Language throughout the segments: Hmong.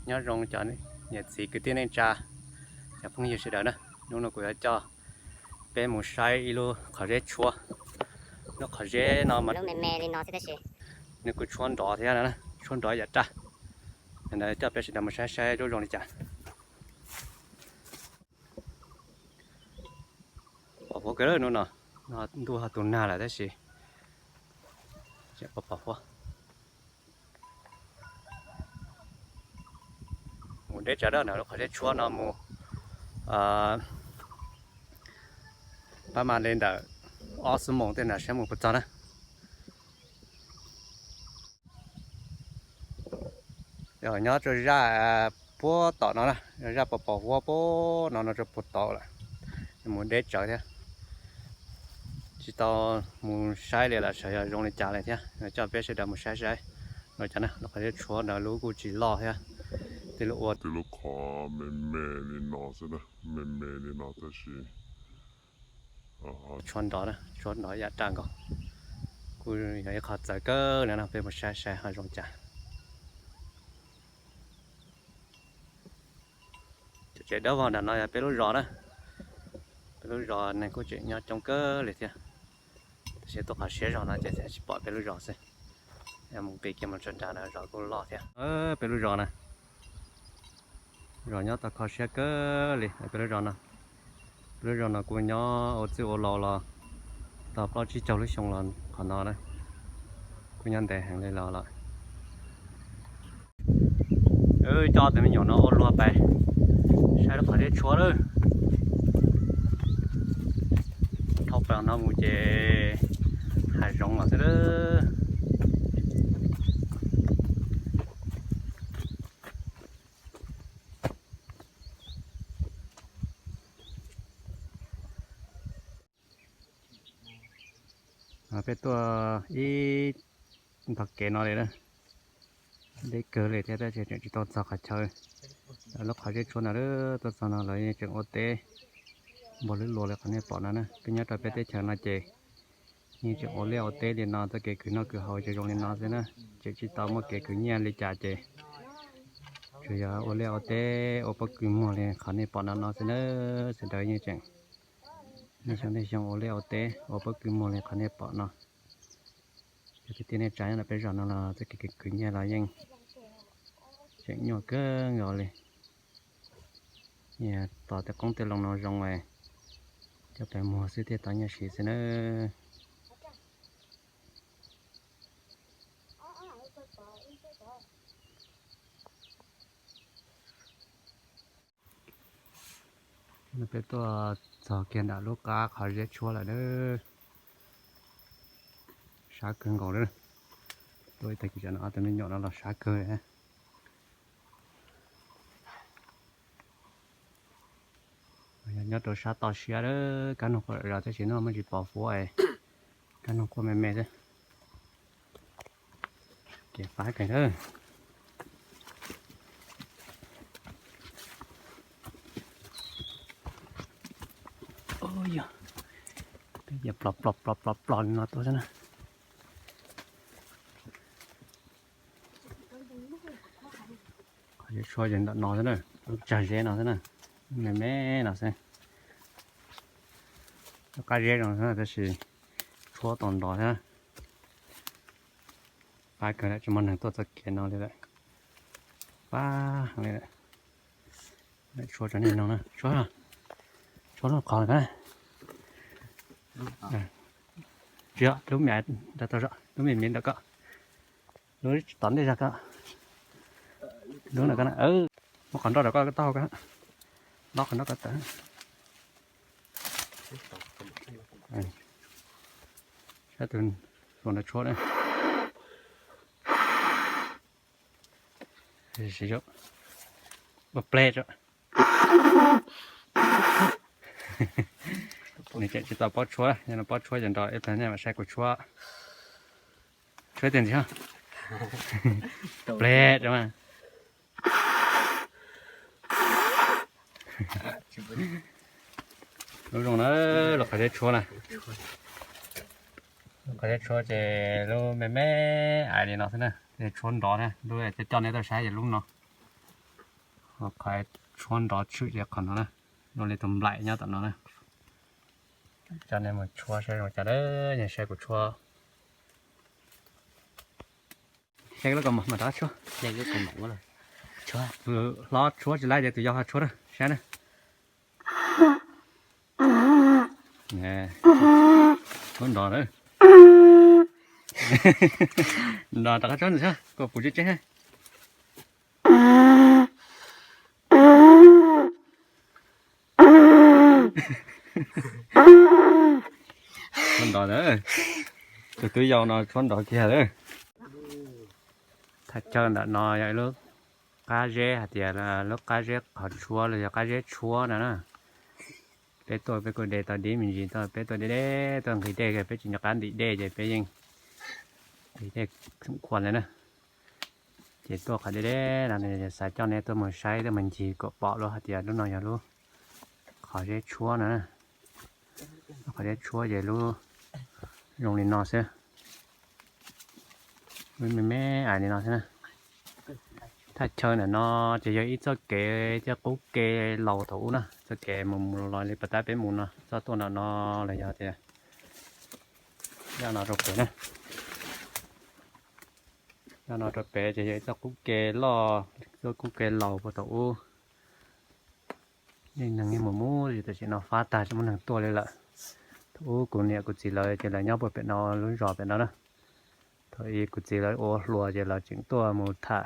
Nyob zoo cov niam txiv kwv tij neej tsa, cov phooj ywg sawv daws na, hnub no kuv yuav coj peb mus saib ib lub qhov zeb tshuab. Lub qhov zeb no mas nws kuj tshuab nrov thiab, tshuab nrov yam raj. Ntawd coj peb sawv daws mus saib saib zoo zoo li cas. Pom huab kawg hnub no, ntuj ho tu nag lawm tab sis tseem pom pom huab. Mus deb tsawv dab ntawm lub qhov zeb tshuab no mus, pab mam li ntawm ob xuab moos tej ntawd saib mus puas txog na. Nyob rau zaj puag tom no na, zaj pos pos huab puag no no rau puag tom lawm. Mus deb tsawv thiab, tsis tau mus saib li lawm, sawv yog zoo li cas li thiab, coj peb sawv daws mus saib saib. No cas na, lub qhov zeb tshuab ntawd lub kuj tsis loj thiab, tej lub ua tej lub qhov me me li no xwb, me me li no tab sis tshuab nrov na, tshuab nrov yam raj nkaus. Kuj yog ib qho txawv kawg li no, peb mus saib saib ho zoo cas. Cov tsev dawb vog ntawm no yog peb lub zos na. Peb lub zos neeg kuj tseem nyob coob kawg li thiab, tab sis tuaj qhov siab zog no ces tsis pom peb lub zos xwb. Mus nqis kiag mus tso nrad na, zos kuj loj thiab. Peb lub zos na, zos nyob tau kho siab kawg li peb lub zos no. Peb lub zos no kuj nyob ua txwj ua laus los tau plaub tsib caug lub xyoo los qhov no na, kuj nyob ntev heev li los lawm. Coj tus me nyuam no ua luag pais saib lub qhov zeb tshuab lawm. Dhau plaws no mus ces hav zoov los xwb lawm. Peb tuaj ib ntog kev no li na, deb kawg li thiab tab sis tseem tsis tau txog qhov chaw. Lub qhov zeb tshuab no tuaj txog no lawv yeej tseem ua teb npuag lwb luas li qhov nej pom no na. Peb nyob rau peb teb chaws no ces yeej tseem ua liaj ua teb li no, txoj kev khwv noj khwv haus ces zoo li no xwb na. Tseem tsis tau muaj kev khwv nyiaj li cas ces tsuas yog ua liaj ua teb ua pob kws muag li qhov nej pom no no xwb na. Sawv daws yeej tseem niaj xyoo niaj xyoo ua liaj ua teb ua pob kws muag li qhov nej pom no. Cov kwv tij neej tsa nyob peb zos no los txoj kev khwv nyiaj los yeej tseem nyuaj kawg nkaus li. Tos tej qoob tej loo no zoo es coj pais muag xwb thiaj tau nyiaj siv xwb na. Peb tuaj txog kiag nram lub qab qhov zeb tshuab lawm na. Sab kawg nkaus li. Tuaj ib tag kis no ob tug me nyuam no los sab kawg. Nyob rau sab toj siab, kab noog quaj zom zaws tab sis no muaj tsis pom huab, kab noog quaj me me xwb. Kev fab kawg. Yog peb yog plos plos plos plos plos li no tuaj xwb na. Qhov zeb tshuab ces ntawm no xwb na, lub tsag zeb no xwb na, me me no xwb. Lub qab zeb no xwb tab sis tshuab tau nrov thiab. Fab kawg lawm, tsis muaj neeg tuaj txoj kev no li lawm. Fab heev li lawm. Tshuab tso nej mloog na, tshuab, tshuab lub qhov lawm na. Tsis yog lub me, lub me me ntawm ko, lub tom ntej zog ko, lub ntawm ko na, muab qhov nroj rau koj taub hau ko, dob qhov nroj ko tawm. Saib tus hluas no tshuab na. Ua pleb tso. Nws tseem tsis tau pob tshuab, yog no pob tshuab ces nrov ib pliag nej mam saib kuv tshuab. Tshuab tiag ntxiv. Pleb tso mas. Lub zoo na, lub qhov zeb tshuab na. Lub qhov zeb tshuab ces lub me me ais li no xwb na, tshuab nrov na, lub coj coj nej tuaj saib ces lub no. Qhov tshuab nrov tshwm ces qhov no na, zoo li tus nplaim nyob tom no na. Coj nej mus tshuab saib zoo cas, nej saib kuv tshuab. Hle lub kaus mom mas rov tshuab. Hlob tshuab tsis laib ces tus yau ho tshuab na, saib na. Tshuab nrov na. Nrov rov qab tshuab ntxiv, koj puv tseeb tseeb. Tshuab nrov lawm. Tus twb yau no tshuab nrov kiag lawm. Thaj chaw ntawm no yog ib lub qab zeb, hais tias lub qab zeb qhov tshuab los yog qab zeb tshuab no na. Peb tuaj peb kuj de tau dib me ntsis tuaj, peb tuaj deb deb tuaj nqhis dej, peb tsis nco qab ntim dej ces peb yeej nqhis dej khoom khuam ntawd na. Ces tuaj qhov deb deb no xav coj nej tuaj mus saib tuaj mus ncig kom pom lub hais tias lub no yog lub qhov zeb tshuab no na. Qhov zeb tshuab ces lub zoo li no xwb. Lub me me ais li no xwb na. Thaj chaw ntawm no ces yog ib txoj kev thiab qub ke laus thaum ub na, txoj kev mus mus los li pas tab peb mus no, txoj tuaj ntawm no los yog tias nyob no rau pem na. Nyob no rau pem ces yog ib txoj qub ke loj, txoj qub ke laus puag thaum ub. Neeg yeej mus mus tam sim no fab tag tsis muaj neeg tuaj li lawm. Thaum ub kuv niam kuv txiv lawv ces lawv nyob puag pem no lub zos pem no na. Thaum ub kuv txiv lawv ua hluas ces lawv tseem tuaj mus tham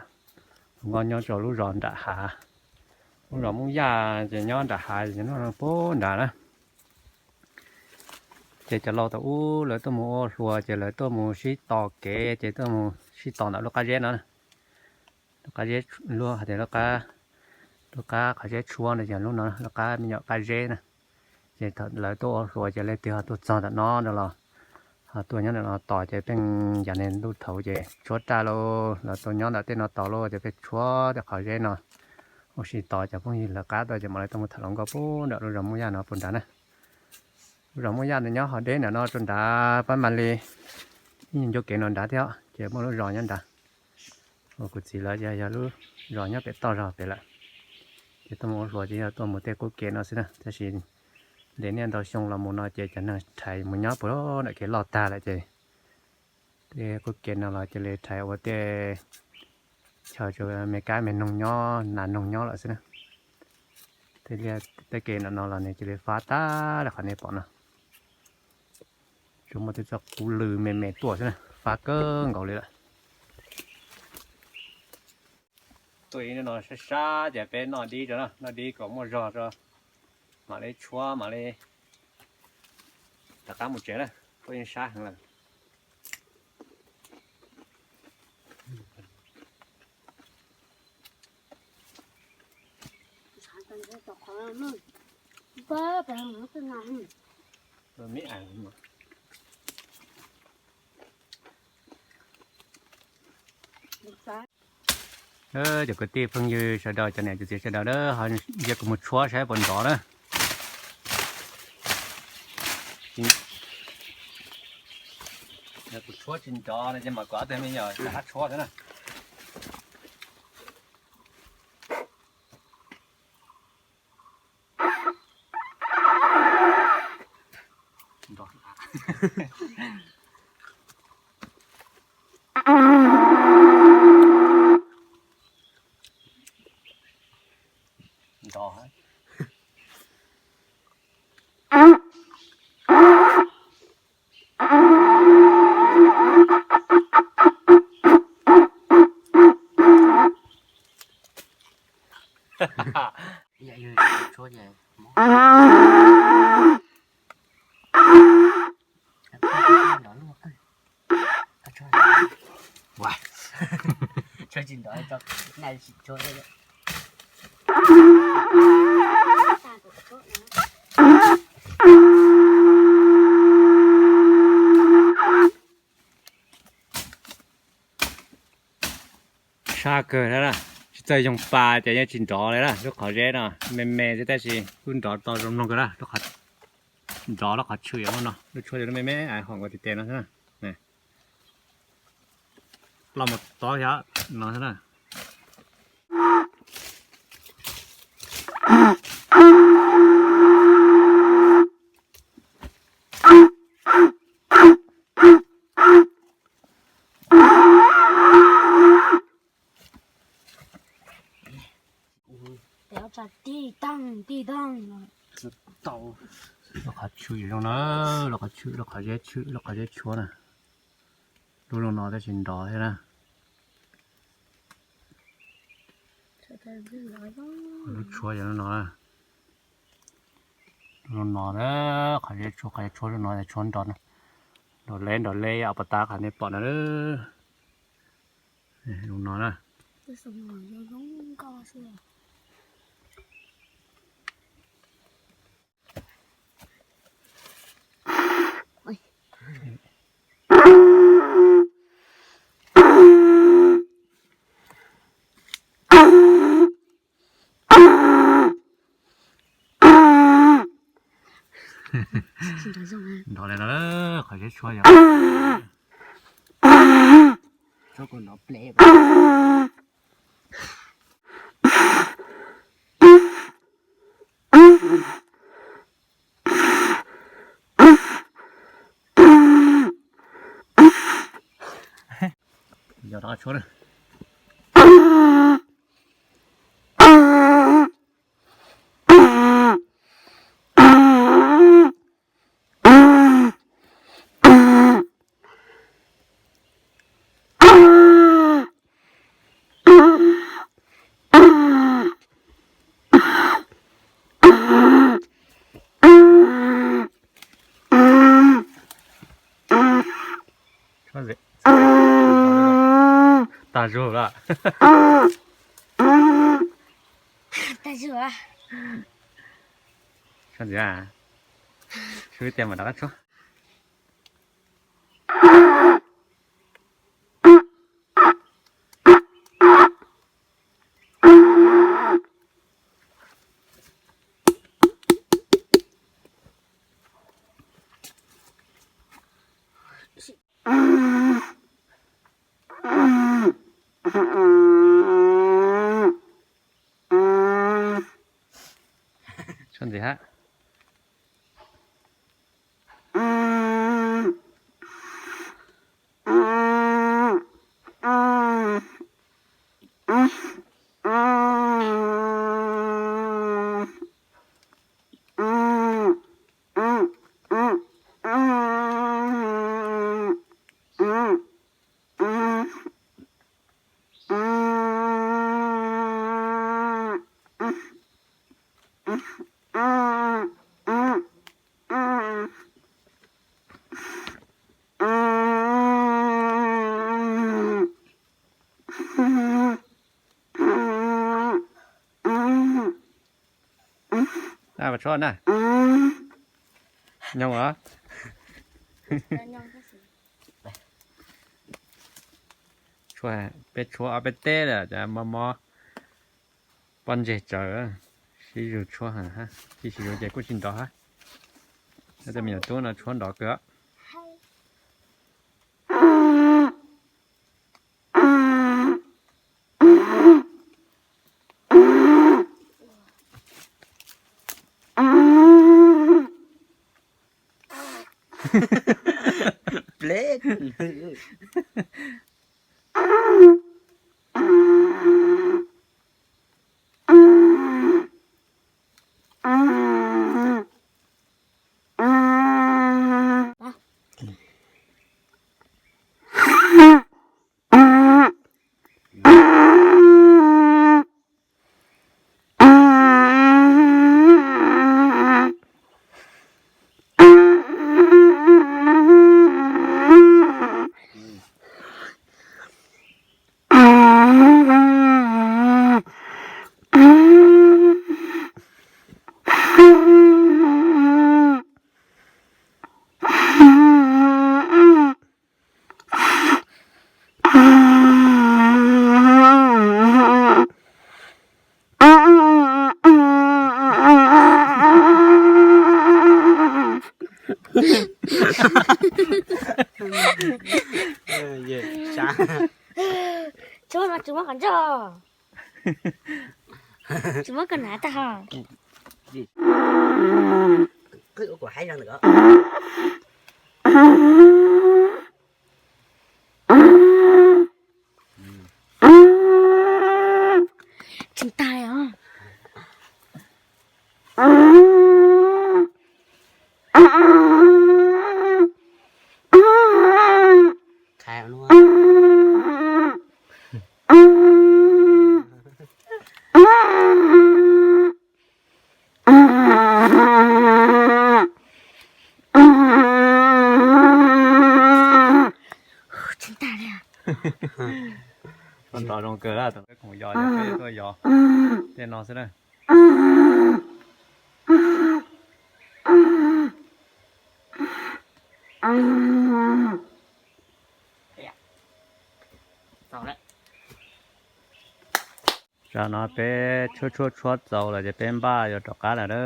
hluas nkauj nyob rau lub zos nram hav. Lub zos Hmoob Yaj ces nyob nram hav ces nyob puag nram na. Ces cov laus thaum ub lawv tuaj mus ua hluas ces lawv tuaj mus sib tos kev ces tuaj mus sib tos ntawm lub qab zeb no. Lub qab zeb, lub hais tias lub qab, lub qab qhov zeb tshuab no yog lub no, lub qab me nyuam qab zeb na. Ces thaum lawv tuaj ua hluas ces leej twg ho tuaj txog ntawm no no los ho tuaj nyob ntawm no tos ces pheej yam li ntuj thaud ces tshuab raj lauj, lawv tuaj nyob ntawm tej no tos lauj ces pheej tshuab tej qhov zeb no. Ua si tos cov phooj ywg lawv qab tuaj ces mam li tuaj mus tham hluas nkauj puag nram lub zos Hmoob Yaj no puag nrad na. Lub zos Hmoob Yaj ntawd nyob ho deb ntawm no rau nrad pab mam li ib nyuag ncua kev no nrad thiab ces muaj lub zos nyob nrad. Ua kuv txiv lawv yog lub zos nyob pem toj zog pem lawm. Ces tuaj mus ua hluas ces yog tuaj mus tej qub ke no xwb na, tab sis ntev niaj ntau xyoo los mus no ces cov neeg rhais mus nyob puag nram kev loj tag lawm ces tej qub ke no los cia li rhais ua tej chaw me kab me noog nyob, nas noog nyob lawm xwb na. Tej liaj tej ke no no los nws cia li fab tag li qhov nej pom no. Tsuas muaj tej txoj qub lw me me tuaj xwb na, fab kawg nkaus li lawm. Tuaj ib no sab sab ces peb noj dib tso na, noj dib kom muaj zog tso, mam li tshuab mam li rov qab mus tsev na. Tuaj ib sab heev lawm. Cov kwv tij phooj ywg sawv daws, cov niam cov txiv sawv daws, ho cia kuv mus tshuab saib puas nrov na. Kuv tshuab tsis nrov no ces mam kom ob tug me nyuam rov qab tshuab xwb na. Sab kawg na, tsis txawj yoog pas ces yeej tsis nrov li na. Lub qhov zeb no me me xwb tab sis kuj nrov tau zoo mloog kawg na. Nrov lub qhov tshwm no, lub tshuab lub me me hauv nkaus tes no xwb na. Ploj mus tob xyov no xwb na. Tij tag tij tag. Lub qhov tshwm zoo na, lub qhov tshwm, lub qhov zeb tshwm, lub qhov zeb tshuab na. Lub zoo no tab sis nrov thiab na. Lub tshuab yog lub no na. Lub no na, qhov zeb tshuab, qhov zeb tshuab lub no, tshuab nrov na. Nrov leb nrov leb, ob pov tab qhov nej pom no. Lub no na. Nrov li no, qhov zeb tshuab yog. Yog rov qab tshuab na. Tag zug lawm. Tag zug. Tshuab ntxiv, tshuab tiag mas rov qab tshuab. Tshuab ntxiv hab. Tshuab na. Nyob os. Tshuab, peb tshuab ob peb teb lawm ces mob mob pob ntseg tsawv, sib zug tshuab heev hab, tsis sib zug ces kuj tsis nrov hab. Tej me nyuam tub no tshuab nrov kawg. Pleb. Tsis muab qhov ntsa, tsis muab koj hnav tag ho. Tsis tag os. Koj nrov zoo kawg, koom yos, peb tuaj yos tej no xwb na. Tam no peb tshuab tshuab tshuab txaus lawm ces peb npaj yuav rov qab lawm a.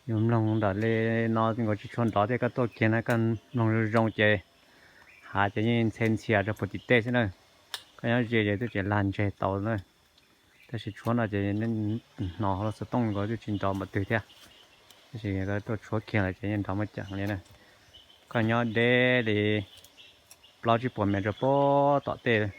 Yus mloog ntawm li no nkaus tsis tshua nrov thiab, koj tuaj kiag no koj mloog zoo zoo ces hav ces yeej ntxhe ntxhias rau puag tim tej xwb na. Koj nyob ze ces twb tseem lag ntseg tau na. Tab sis tshuab no ces hnov hauv lub xov tooj nkaus twb tsis nrov npaum twg thiab. Tab sis koj tuaj tshuab kiag lawm ces yeej nrov muaj ceem li na. Koj nyob deb li plaub tsib puas mev rau puag tom tej.